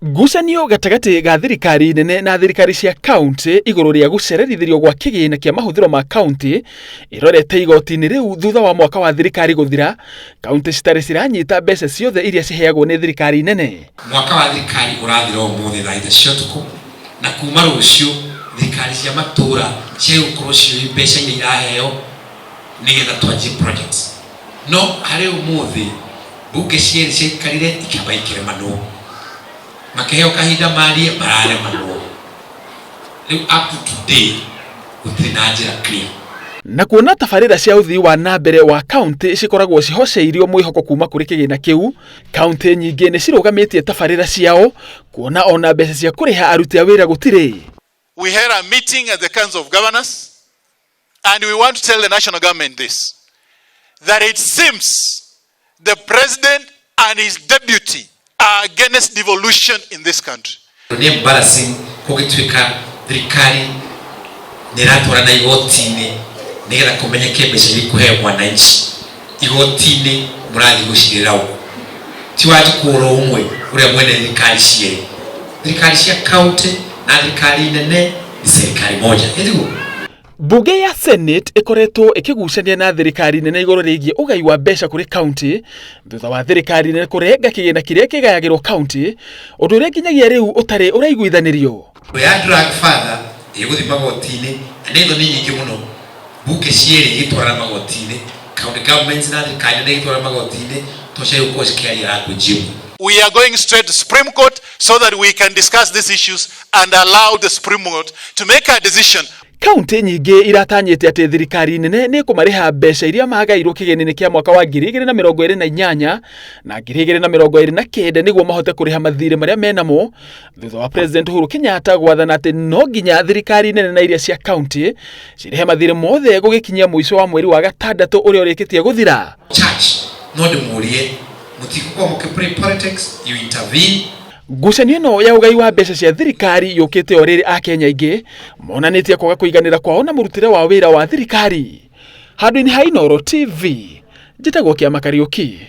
Ngucanio gatagatĩ ga thirikari nene na thirikari cia kaunti igũrũ rĩa gũcererithĩrio gwa kĩgĩna kĩa mahũthĩro ma kaunti ĩrorete igoti-inĩ rĩu thutha wa mwaka wa thirikari gũthira, kaunti citarĩ ciranyita mbeca ciothe iria ciheagwo nĩ thirikari nene. Mwaka wa thirikari ũrathira ũmũthĩ thaa ithatũ cia ũtukũ, na kuma rũciũ thirikari cia matũra ciagĩrĩirwo gũkorwo ciũĩ mbeca iria iraheo nĩgetha twanjie projects. No harĩ ũmũthĩ mbunge cierĩ ciaikarire ikĩamba ikĩremanwo, makĩheo kahinda marie mararemanwo. Rĩu up to today gũtirĩ na njĩra clear. Na kuona tabarĩra cia ũthii wa na mbere wa kaunti cikoragwo cihoceirio mwĩhoko kuma kũrĩ kĩgĩna kĩu, kaunti nyingĩ nĩ cirũgamĩtie tabarĩra ciao kuona ona mbeca cia kũrĩha aruti a wĩra gũtirĩ. We had a meeting at the Council of Governors and we want to tell the national government this, that it seems the president and his deputy are against devolution in this country. Nĩ embarrassing kũngĩtuĩka thirikari nĩ ĩratwarana igoti-inĩ nĩgetha kũmenyeke mbeca iria ikũheo mwananchi. Igoti-inĩ mũrathiĩ gũcirĩra ũ? Ti Wanjikũ oro ũmwe ũrĩa mwene thirikari cierĩ. Thirikari cia county na thirikari nene ni serikali moja. Ĩtiguo? Mbunge ya Senate ĩkoretwo ĩkĩgucania na thirikari nene igũrũ rĩgiĩ ũgai wa mbeca kũrĩ kaunti thutha wa thirikari nene kũrenga kĩgĩna kĩrĩa kĩgayagĩrwo kaunti, ũndũ ũrĩa nginyagia rĩu ũtarĩ ũraiguithanĩrio. Ya drug father ĩgũthiĩ magoti-inĩ na nĩ thoni nyingĩ mũno mbunge cierĩ igĩtwarana magoti-inĩ, county governments na thirikari nene igĩtwarana magoti-inĩ tondũ ciagĩrĩirwo gũkorwo cikĩaria language ĩmwe. We are going straight to Supreme Court so that we can discuss these issues and allow the Supreme Court to make a decision. Kaunti nyingĩ iratanyĩte atĩ thirikari nene nĩ ĩkũmarĩha mbeca iria magairwo kĩgĩna-inĩ kĩa mwaka wa 2028 na 2029 nĩguo mahote kũrĩha mathirĩ marĩa menamo thutha wa President Uhuru Kenyatta gwathana atĩ no nginya thirikari nene na iria cia kaunti cirĩhe mathirĩ mothe gũgĩkinyia mũico wa mweri wa gatandatũ ũrĩa ũrĩkĩtie gũthira. Church no ndĩmũrie mũtigũkorwo mũkĩ play politics, you intervene. Ngucanio ĩno ya ũgai wa mbeca cia thirikari yũkĩte o rĩrĩ Akenya aingĩ monanĩtie kwaga kũiganĩra kwao na mũrutĩre wa wĩra wa thirikari. Handũ-inĩ ha Inooro TV, njĩtagwo Kĩama Kariũki.